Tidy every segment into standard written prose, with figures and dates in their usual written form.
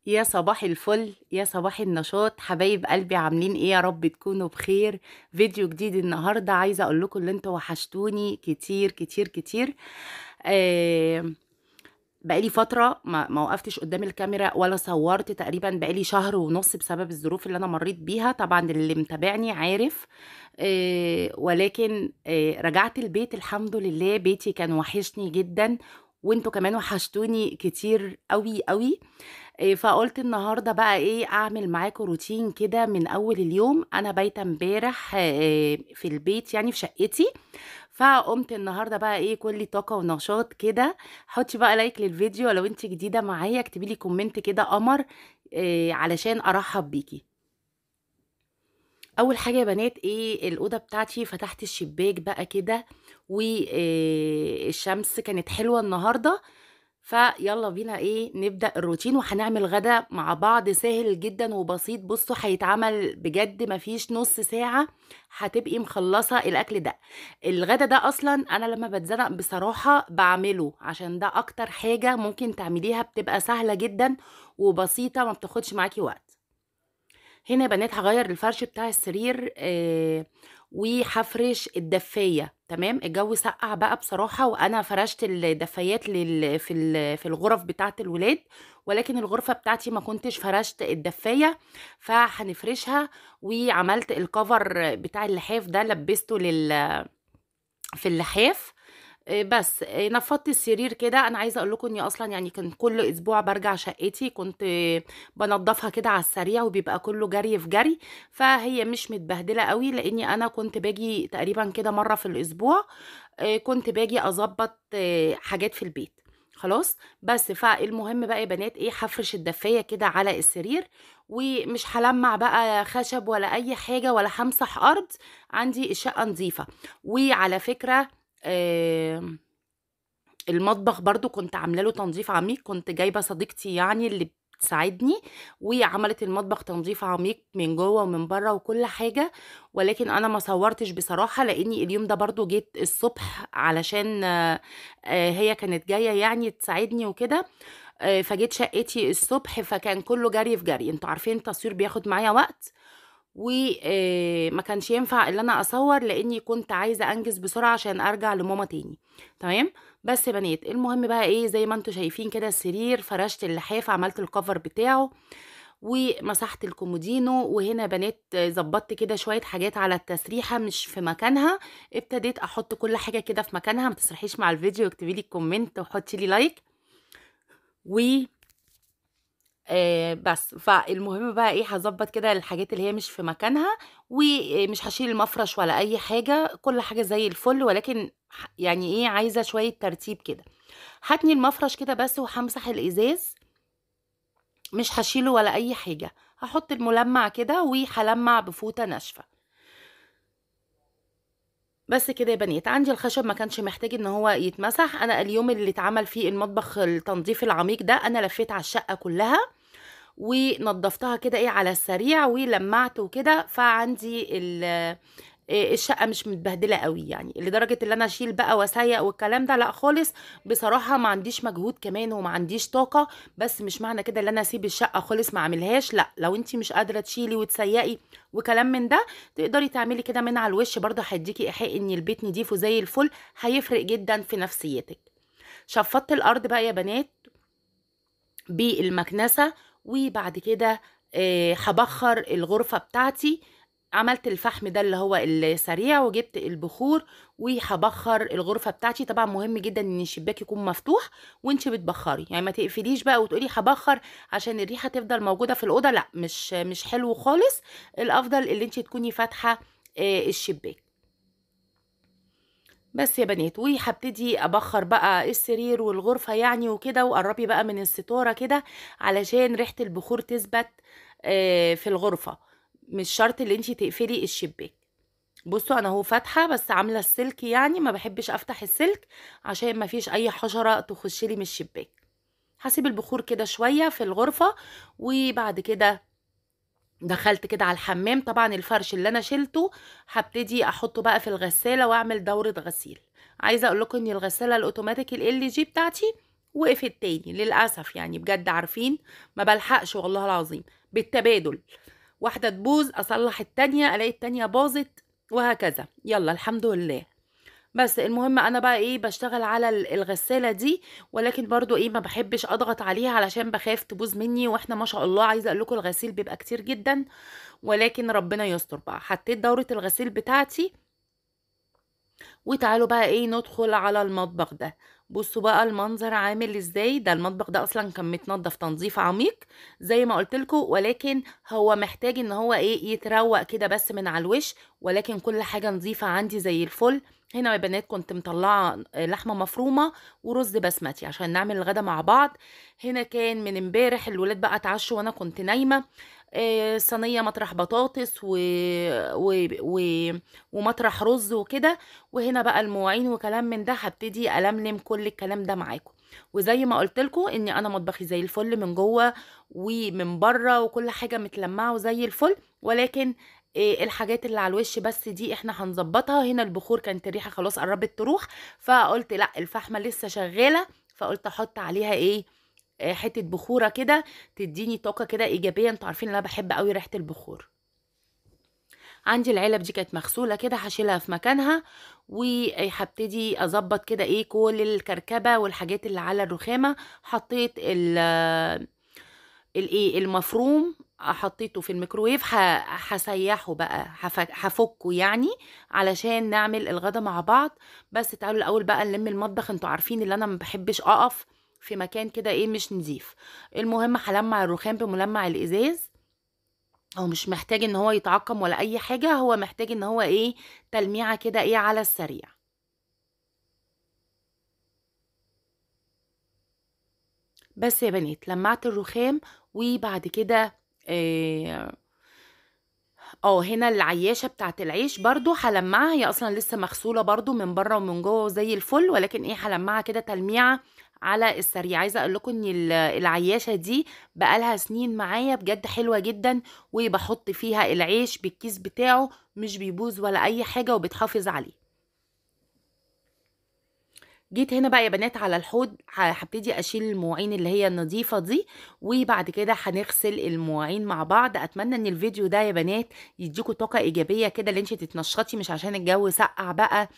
يا صباح الفل، يا صباح النشاط، حبايب قلبي عاملين ايه؟ يا رب تكونوا بخير. فيديو جديد النهارده، عايزه اقول لكم ان انتوا وحشتوني كتير كتير كتير. بقالي فترة ما وقفتش قدام الكاميرا ولا صورت، تقريبا بقالي شهر ونص بسبب الظروف اللي انا مريت بيها، طبعا اللي متابعني عارف. ولكن رجعت البيت الحمد لله، بيتي كان وحشني جدا وانتوا كمان وحشتوني كتير قوي قوي. فقلت النهارده بقى ايه، اعمل معاكم روتين كده من اول اليوم. انا بايته امبارح في البيت، يعني في شقتي، فقمت النهارده بقى ايه كل طاقة ونشاط كده. حطي بقى like للفيديو، لو انت جديدة معايا اكتبي لي comment كده قمر علشان ارحب بيكي. اول حاجة يا بنات ايه، الاوضة بتاعتي فتحت الشباك بقى كده، والشمس كانت حلوة النهارده، فيلا بينا ايه نبدأ الروتين. وهنعمل غدا مع بعض سهل جدا وبسيط. بصوا هيتعمل بجد مفيش نص ساعة هتبقي مخلصة الاكل ده. الغدا ده اصلا انا لما بتزنق بصراحة بعمله، عشان ده اكتر حاجة ممكن تعمليها، بتبقى سهلة جدا وبسيطة، ما بتاخدش معاكي وقت. هنا يا بنات هغير الفرش بتاع السرير وهفرش الدفايه. تمام، الجو سقع بقى بصراحة، وانا فرشت الدفايات في الغرف بتاعه الولاد، ولكن الغرفة بتاعتي ما كنتش فرشت الدفايه، فهنفرشها. وعملت الكفر بتاع اللحاف ده، لبسته في اللحاف بس. نفضت السرير كده. انا عايزه اقول لكم اني اصلا يعني كان كل اسبوع برجع شقتي، كنت بنضفها كده على السريع، وبيبقى كله جري في جري، فهي مش متبهدله قوي، لاني انا كنت باجي تقريبا كده مرة في الاسبوع، كنت باجي اظبط حاجات في البيت خلاص. بس فالمهم بقى يا بنات ايه، هفرش الدفايه كده على السرير، ومش هلمع بقى خشب ولا اي حاجة، ولا همسح ارض، عندي الشقة نظيفة. وعلى فكرة المطبخ برضو كنت عامله له تنظيف عميق، كنت جايبه صديقتي يعني اللي بتساعدني، وعملت المطبخ تنظيف عميق من جوه ومن بره وكل حاجة، ولكن انا ما صورتش بصراحة، لاني اليوم ده برضو جيت الصبح علشان هي كانت جاية يعني تساعدني وكده، فجيت شقتي الصبح، فكان كله جري في جري. انتوا عارفين التصوير بياخد معايا وقت، وما كانش ينفع ان انا اصور، لاني كنت عايزه انجز بسرعة عشان ارجع لماما تاني. تمام، بس يا بنات المهم بقى ايه، زي ما انتوا شايفين كده السرير فرشت اللحاف، عملت الكفر بتاعه، ومسحت الكومودينو. وهنا يا بنات ظبطت كده شوية حاجات على التسريحه مش في مكانها، ابتديت احط كل حاجة كده في مكانها. ما تسرحيش مع الفيديو، اكتبي لي comment وحطي لي like و بس. فالمهم بقى ايه، هظبط كده الحاجات اللي هي مش في مكانها، ومش هشيل المفرش ولا اي حاجة، كل حاجة زي الفل، ولكن يعني ايه عايزه شوية ترتيب كده. هتني المفرش كده بس، وهمسح الازاز، مش هشيله ولا اي حاجة، هحط الملمع كده، وهلمع بفوطه ناشفة بس كده يا بنات. عندي الخشب ما كانش محتاج ان هو يتمسح. انا اليوم اللي اتعمل فيه المطبخ التنظيف العميق ده، انا لفيت على الشقة كلها ونضفتها كده ايه على السريع، ولمعت وكده، فعندي الشقة مش متبهدله قوي، يعني لدرجة ان انا اشيل بقى واسيق والكلام ده لا خالص بصراحة، ما عنديش مجهود كمان وما عنديش طاقة. بس مش معنى كده ان انا اسيب الشقة خالص ما اعملهاش، لا، لو انت مش قادرة تشيلي وتسيقي وكلام من ده، تقدري تعملي كده من على الوش برضه، هيديكي ايحاء ان البيت نضيف وزي الفل، هيفرق جدا في نفسيتك. شفطت الارض بقى يا بنات بالمكنسه، وبعد كده هبخر الغرفة بتاعتي. عملت الفحم ده اللي هو السريع، وجبت البخور، وهبخر الغرفة بتاعتي. طبعا مهم جدا ان الشباك يكون مفتوح وانت بتبخري، يعني ما تقفليش بقى وتقولي هبخر عشان الريحة تفضل موجودة في الأوضة، لا، مش حلو خالص. الافضل اللي انت تكوني فاتحة الشباك بس يا بنات. وهبتدي ابخر بقى السرير والغرفة يعني وكده، وقربي بقى من الستارة كده علشان ريحة البخور تثبت في الغرفة، مش شرط اللي انتي تقفلي الشباك. بصوا انا اهو فاتحة، بس عامله السلك، يعني ما بحبش افتح السلك عشان ما فيش اي حشرة تخش لي من الشباك. هسيب البخور كده شوية في الغرفة، وبعد كده دخلت كده على الحمام. طبعا الفرش اللي انا شلته هبتدي احطه بقى في الغسالة واعمل دوره غسيل. عايزه اقول لكم ان الغسالة الاوتوماتيك ال جي بتاعتي وقفت تاني للاسف، يعني بجد عارفين ما بلحقش والله العظيم، بالتبادل، واحدة تبوظ اصلح التانية، الاقي التانية باظت، وهكذا. يلا الحمد لله. بس المهم انا بقى ايه بشتغل على الغسالة دي، ولكن برضو ايه ما بحبش اضغط عليها علشان بخاف تبوظ مني، واحنا ما شاء الله عايزه اقول لكم الغسيل بيبقى كتير جدا، ولكن ربنا يستر بقى. حطيت دورة الغسيل بتاعتي، وتعالوا بقى ايه ندخل على المطبخ ده. بصوا بقى المنظر عامل ازاي. ده المطبخ ده اصلا كان متنضف تنظيف عميق زي ما قلت لكم، ولكن هو محتاج ان هو ايه يتروق كده بس من على الوش، ولكن كل حاجة نظيفة عندي زي الفل. هنا يا بنات كنت مطلعه لحمه مفرومه ورز بسمتي عشان نعمل الغدا مع بعض. هنا كان من امبارح الولاد بقى اتعشوا وانا كنت نايمة، صينية مطرح بطاطس ومطرح رز وكده، وهنا بقى المواعين وكلام من ده. هبتدي الملم كل الكلام ده معاكم، وزي ما قلت لكم ان انا مطبخي زي الفل من جوه ومن بره، وكل حاجة متلمعه وزي الفل، ولكن الحاجات اللي على الوش بس دي احنا هنظبطها. هنا البخور كانت الريحة خلاص قربت تروح، فقلت لا الفحمه لسه شغالة، فقلت احط عليها ايه حتة بخوره كده تديني طاقة كده ايجابية. انتوا عارفين ان انا بحب قوي ريحه البخور. عندي العلب دي كانت مغسوله كده، هشيلها في مكانها، وهبتدي اظبط كده ايه كل الكركبه والحاجات اللي على الرخامه. حطيت الايه المفروم، حطيته في الميكروويف، هسيحه بقى، هفكه يعني علشان نعمل الغدا مع بعض. بس تعالوا الاول بقى نلم المطبخ. انتوا عارفين ان انا ما بحبش اقف في مكان كده ايه مش نظيف. المهم هلمع الرخام بملمع الازاز، هو مش محتاج ان هو يتعقم ولا اي حاجة، هو محتاج ان هو ايه تلميعه كده ايه على السريع. بس يا بنات لمعت الرخام، وبعد كده هنا العياشه بتاعت العيش برضو هلمعها، هي اصلا لسه مغسوله برضو من بره ومن جوه زي الفل، ولكن ايه هلمعها كده تلميعه على السريع. عايزه اقول لكم ان العياشه دي بقالها سنين معايا، بجد حلوة جدا، وبحط فيها العيش بالكيس بتاعه مش بيبوظ ولا اي حاجة، وبتحافظ عليه. جيت هنا بقى يا بنات على الحوض، هبتدي اشيل المواعين اللي هي النظيفة دي، وبعد كده هنغسل المواعين مع بعض. اتمنى ان الفيديو ده يا بنات يديكوا طاقة ايجابية كده، اللي انت تتنشطي، مش عشان الجو سقع بقى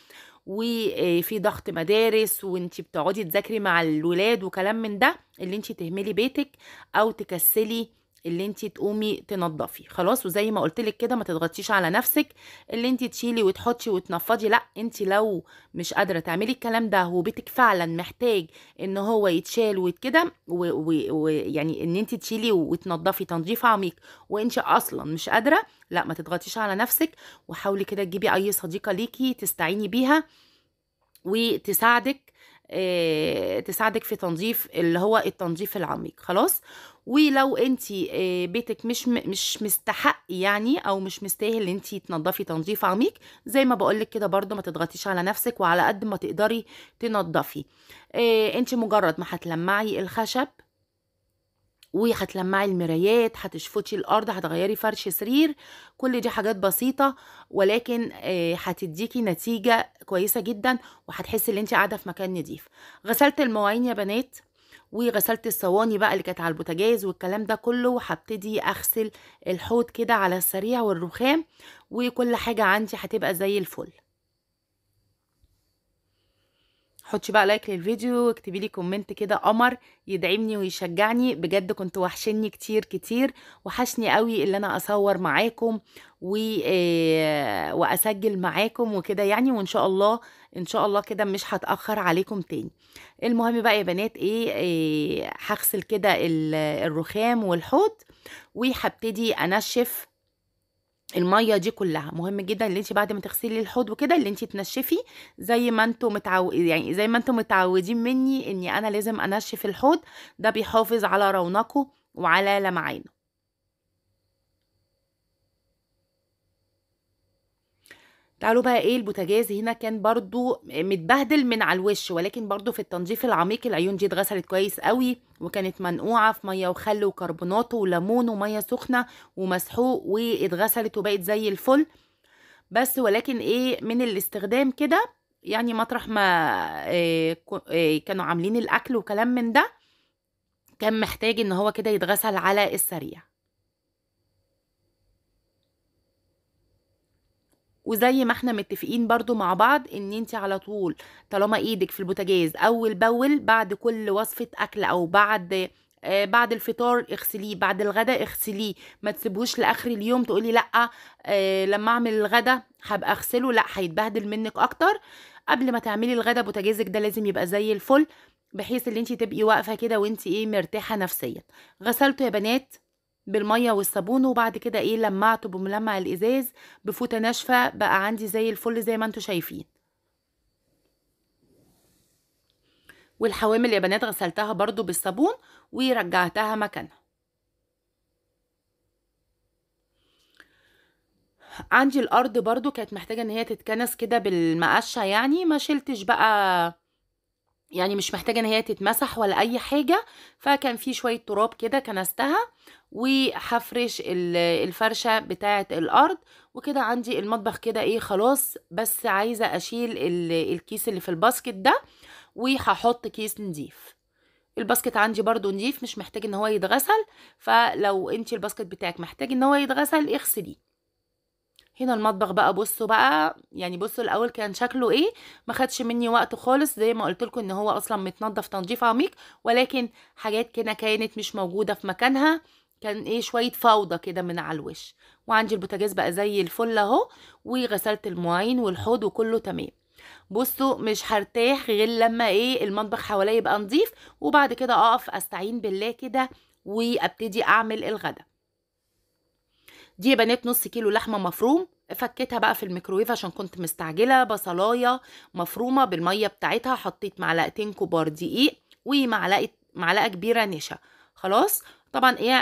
وفي ضغط مدارس وانت بتقعدي تذاكري مع الولاد وكلام من ده، اللي انت تهملي بيتك او تكسلي اللي انت تقومي تنظفي خلاص. وزي ما قلت لك كده ما تضغطيش على نفسك اللي انت تشيلي وتحطي وتنفضي، لا انت لو مش قادرة تعملي الكلام ده وبيتك فعلا محتاج ان هو يتشال وكده، ويعني ان انت تشيلي وتنظفي تنظيف عميق وانت اصلا مش قادرة، لا ما تضغطيش على نفسك، وحاولي كده تجيبي اي صديقه ليكي تستعيني بيها وتساعدك تساعدك في تنظيف اللي هو التنظيف العميق خلاص. ولو انت بيتك مش مستحق يعني او مش مستاهل ان انت تنظفي تنظيف عميق، زي ما بقولك كده برضو ما تضغطيش على نفسك، وعلى قد ما تقدري تنظفي. انت مجرد ما هتلمعي الخشب وهتلمعي المرايات، هتشفطي الارض، هتغيري فرش سرير، كل دي حاجات بسيطة ولكن هتديكي نتيجة كويسة جدا، وهتحسي ان انت قاعدة في مكان نظيف. غسلت المواعين يا بنات، وغسلت الصواني بقى اللي كانت على البوتاجاز والكلام ده كله، وهبتدي اغسل الحوض كده على السريع والرخام، وكل حاجة عندي هتبقى زي الفل. حطي بقى like للفيديو، واكتبي لي comment كده قمر يدعمني ويشجعني، بجد كنت وحشني كتير كتير، وحشني قوي اللي انا اصور معاكم واسجل معاكم وكده يعني، وان شاء الله ان شاء الله كده مش هتاخر عليكم تاني. المهم بقى يا بنات ايه هغسل كده الرخام والحوض، وهبتدي انشف المية دي كلها. مهم جدا ان انت بعد ما تغسلي الحوض وكده اللي انت تنشفي زي ما انتم يعني زي ما انتم متعودين مني اني انا لازم انشف الحوض ده، بيحافظ على رونقه وعلى لمعانه. تعالوا بقى ايه البوتاجاز هنا كان برضو متبهدل من على الوش، ولكن برضو في التنظيف العميق العيون دي اتغسلت كويس قوي، وكانت منقوعه في مية وخل وكربونات وليمون ومية سخنة ومسحوق، واتغسلت وبقت زي الفل. بس ولكن ايه من الاستخدام كده يعني مطرح ما كانوا عاملين الاكل وكلام من ده، كان محتاج ان هو كده يتغسل على السريع. وزي ما احنا متفقين برضو مع بعض ان انت على طول طالما ايدك في البوتاجاز اول باول بعد كل وصفة اكل او بعد الفطار اغسليه، بعد الغداء اغسليه، ما تسيبهوش لاخر اليوم تقولي لا لما اعمل الغداء هبقى اغسله، لا هيتبهدل منك اكتر. قبل ما تعملي الغداء بوتاجازك ده لازم يبقى زي الفل، بحيث ان انت تبقي واقفة كده وانت ايه مرتاحة نفسيا. غسلته يا بنات بالمية والصابون، وبعد كده ايه لمعته بملمع الازاز بفوطه ناشفة، بقى عندي زي الفل زي ما انتم شايفين. والحوامل يا بنات غسلتها برضو بالصابون ورجعتها مكانها. عندي الارض برضو كانت محتاجه ان هي تتكنس كده بالمقشه، يعني ما شلتش بقى، يعني مش محتاجه ان هي تتمسح ولا اي حاجة، فكان في شوية تراب كده كنستها، وهفرش الفرشة بتاعه الارض وكده. عندي المطبخ كده ايه خلاص، بس عايزه اشيل الكيس اللي في ال basket ده، وهحط كيس نضيف. ال basket عندي برضو نضيف، مش محتاج ان هو يتغسل، فلو انت ال basket بتاعك محتاج ان هو يتغسل اغسليه. هنا المطبخ بقى بصوا بقى، يعني بصوا الاول كان شكله ايه، ما خدش مني وقت خالص زي ما قلت لكم ان هو اصلا متنضف تنظيف عميق، ولكن حاجات كده كانت مش موجودة في مكانها، كان ايه شوية فوضى كده من على الوش. وعندي البوتاجاز بقى زي الفل اهو، وغسلت المواعين والحوض وكله تمام. بصوا مش هرتاح غير لما ايه المطبخ حواليا يبقى نظيف، وبعد كده اقف استعين بالله كده وابتدي اعمل الغدا. دي يا بنات نص كيلو لحمه مفروم، فكيتها بقى في الميكرويف عشان كنت مستعجلة. بصلايه مفرومه بالمية بتاعتها، حطيت معلقتين كبار دقيق ومعلقة معلقه كبيرة نشا. خلاص طبعا ايه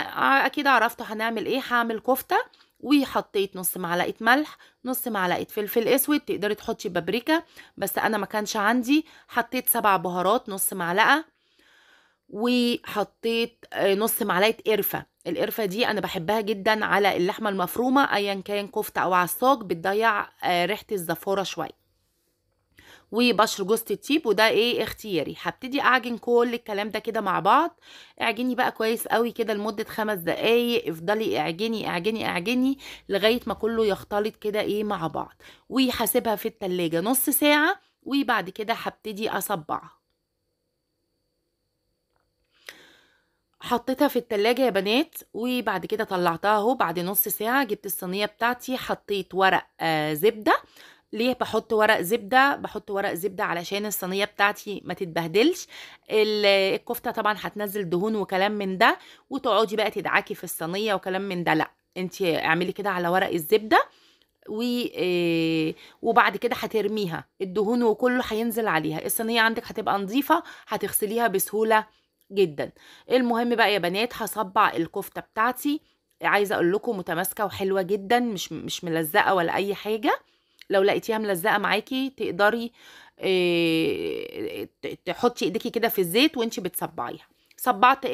اكيد عرفتوا هنعمل ايه، هعمل كفته. وحطيت نص معلقه ملح، نص معلقه فلفل اسود، تقدري تحطي بابريكا بس انا ما كانش عندي. حطيت 7 بهارات نص معلقه، وحطيت نص معلقه قرفه. القرفه دي انا بحبها جدا على اللحمة المفرومه ايا كان كفته او عصاج، بتضيع ريحه الزفاره شوية. وبشر جوزة الطيب، وده ايه اختياري. هبتدي اعجن كل الكلام ده كده مع بعض. اعجني بقى كويس قوي كده لمدة 5 دقايق، افضلي اعجني اعجني اعجني لغاية ما كله يختلط كده ايه مع بعض. وهسيبها في التلاجة نص ساعة، وبعد كده هبتدي اصبعها. حطيتها في التلاجة يا بنات، وبعد كده طلعتها اهو بعد نص ساعة. جبت الصينية بتاعتي، حطيت ورق زبدة. ليه بحط ورق زبدة؟ بحط ورق زبدة علشان الصينية بتاعتي ما تتبهدلش. الكفتة طبعا هتنزل دهون وكلام من ده، وتقعدي بقى تدعكي في الصينية وكلام من ده. لا، انت اعملي كده على ورق الزبدة، وبعد كده هترميها الدهون وكله هينزل عليها. الصينية عندك هتبقى نظيفة، هتغسليها بسهولة جدا. المهم بقى يا بنات هصبع الكفتة بتاعتي. عايزة اقول لكم متماسكة وحلوة جدا، مش ملزقة ولا اي حاجة. لو لقيتيها ملزقه معاكي تقدري تحطي ايديكي كده في الزيت وانتي بتصبعيها. صبعت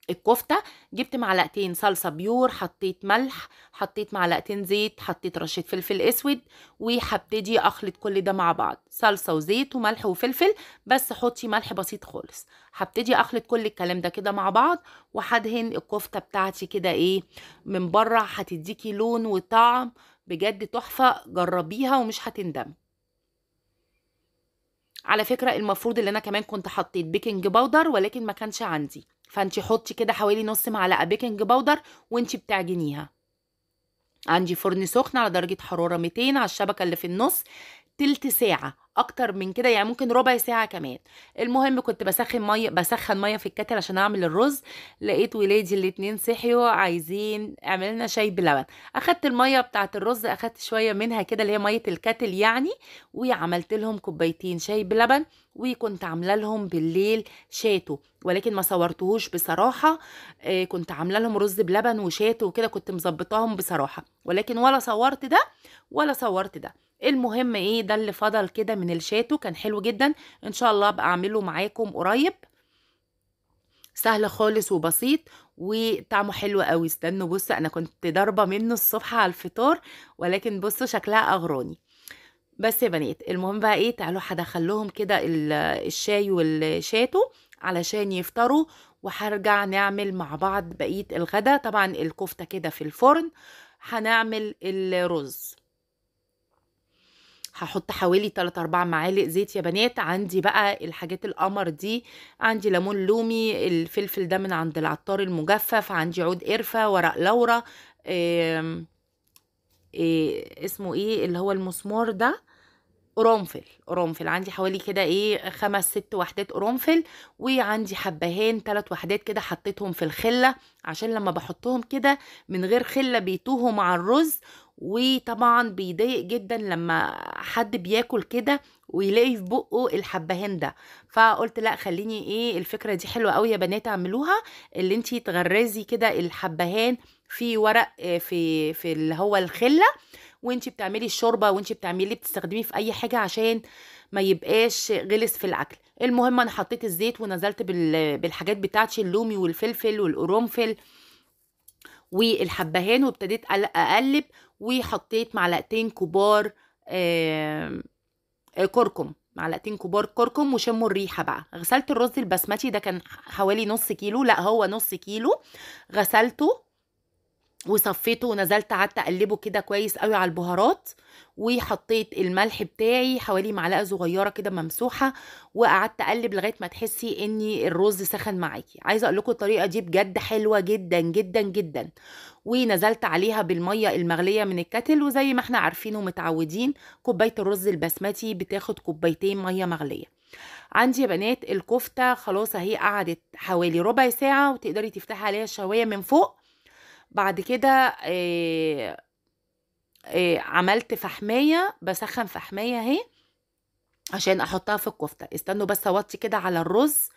الكفتة، جبت معلقتين صلصه بيور، حطيت ملح، حطيت معلقتين زيت، حطيت رشه فلفل اسود، وهبتدي اخلط كل ده مع بعض. صلصه وزيت وملح وفلفل، بس حطي ملح بسيط خالص. هبتدي اخلط كل الكلام ده كده مع بعض، وهدهن الكفتة بتاعتي كده ايه من بره، هتديكي لون وطعم بجد تحفة. جربيها ومش هتندمي. على فكرة المفروض اللي انا كمان كنت حطيت baking powder، ولكن ما كانش عندي، فانتي حطي كده حوالي نص معلقه baking powder وانتي بتعجنيها. عندي فرن سخن على درجه حرارة 200 على الشبكة اللي في النص، تلت ساعة اكتر من كده، يعني ممكن ربع ساعة كمان. المهم كنت بسخن مية في ال kettle عشان اعمل الرز. لقيت ولادي الاتنين صحيوا عايزين اعمل لنا شاي بلبن. اخدت المية بتاعه الرز، اخدت شوية منها كده اللي هي مية ال kettle يعني، وعملت لهم كوبايتين شاي بلبن. وكنت عامله لهم بالليل شاتو، ولكن ما صورتهوش بصراحة. كنت عامله لهم رز بلبن وشاتو وكده، كنت مظبطاهم بصراحة، ولكن ولا صورت ده ولا صورت ده. المهم ايه ده اللي فضل كده من الشاتو، كان حلو جدا. ان شاء الله ابقى اعمله معاكم قريب، سهل خالص وبسيط وطعمه حلو قوي. استنوا بصوا، انا كنت ضاربه منه الصبح على الفطار، ولكن بصوا شكلها اغراني. بس يا بنات المهم بقى ايه، تعالوا هدخلهم كده الشاي والشاتو علشان يفطروا، وهرجع نعمل مع بعض بقية الغدا. طبعا الكفتة كده في الفرن، هنعمل الرز. هحط حوالي 3-4 معالق زيت يا بنات. عندي بقى الحاجات القمر دي، عندي ليمون لومي، الفلفل ده من عند العطار المجفف، عندي عود قرفة، ورق لورا، إيه اسمه ايه اللي هو المسمار ده، قرنفل. قرنفل عندي حوالي كده ايه 5-6 وحدات قرنفل، وعندي حبهان 3 وحدات كده حطيتهم في الخلة، عشان لما بحطهم كده من غير خلة بيتوهوا مع الرز، وطبعا بيضايق جدا لما حد بياكل كده ويلاقي في بقه الحبهان ده. فقلت لا خليني ايه، الفكرة دي حلوة قوي يا بنات اعملوها، اللي انتي تغرزي كده الحبهان في ورق في اللي هو الخلة، وانتي بتعملي الشوربة، وانتي بتعملي بتستخدميه في اي حاجة عشان ما يبقاش غلس في الاكل. المهم انا حطيت الزيت ونزلت بالحاجات بتاعتي، اللومي والفلفل والقرنفل والحبهان، وابتديت اقلب، وحطيت معلقتين كبار كركم، معلقتين كبار كركم، وشموا الريحة بقى. غسلت الرز البسمتي ده كان حوالي نص كيلو، لا هو نص كيلو، غسلته وصفيته ونزلت قعدت اقلبه كده كويس قوي على البهارات، وحطيت الملح بتاعي حوالي معلقه صغيرة كده ممسوحة، وقعدت اقلب لغاية ما تحسي ان الرز سخن معاكي. عايزه اقول لكم الطريقة دي بجد حلوة جدا جدا جدا. ونزلت عليها بالمية المغليه من الكتل، وزي ما احنا عارفين ومتعودين كوباية الرز البسمتي بتاخد كوبايتين مية مغليه. عندي يا بنات الكفتة خلاص اهي قعدت حوالي ربع ساعة، وتقدري تفتحي عليها الشوايه من فوق. بعد كده عملت فحمايه، بسخن فحمايه اهي عشان احطها في الكفتة. استنوا بس اوطي كده على الرز.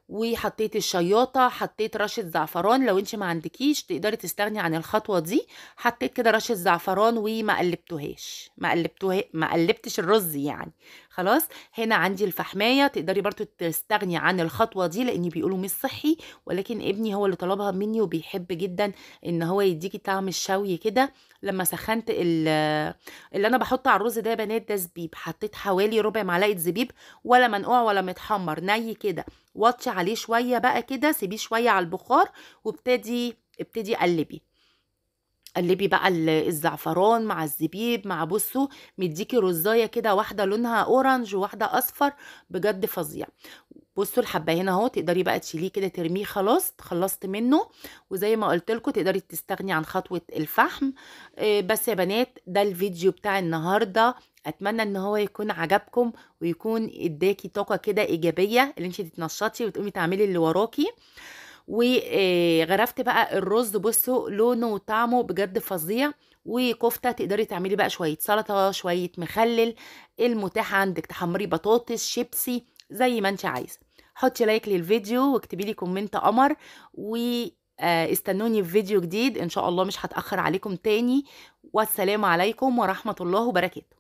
وحطيت الشياطه، حطيت رشه زعفران، لو انت ما عندكيش تقدري تستغني عن الخطوة دي. حطيت كده رشه زعفران وما قلبتوهاش، ما قلبتش الرز يعني. خلاص هنا عندي الفحمايه، تقدري برضو تستغني عن الخطوة دي لان بيقولوا مش صحي، ولكن ابني هو اللي طلبها مني وبيحب جدا ان هو يديكي طعم الشوي كده. لما سخنت اللي انا بحطه على الرز ده يا بنات ده زبيب، حطيت حوالي ربع معلقه زبيب، ولا منقوع ولا متحمر، ني كده. وطي عليه شوية بقى كده، سيبيه شوية على البخار، وابتدي قلبي قلبي بقى الزعفران مع الزبيب مع، بصوا مديكي رزايه كده، واحدة لونها orange وواحدة اصفر، بجد فظيع. بصوا الحبايه هنا اهو، تقدري بقى تشيليه كده ترميه، خلاص خلصت منه. وزي ما قلت لكم تقدري تستغني عن خطوة الفحم. بس يا بنات ده الفيديو بتاع النهارده، اتمنى ان هو يكون عجبكم ويكون اداكي طاقة كده ايجابية اللي انت تتنشطي وتقومي تعملي اللي وراكي. وغرفت بقى الرز، بصوا لونه وطعمه بجد فظيع. وكفته تقدري تعملي بقى شوية سلطة، شوية مخلل، المتاح عندك، تحمري بطاطس، شيبسي، زي ما انت عايزه. حطي like للفيديو واكتبي لي comment قمر، واستنوني في فيديو جديد ان شاء الله، مش هتاخر عليكم تاني. والسلام عليكم ورحمة الله وبركاته.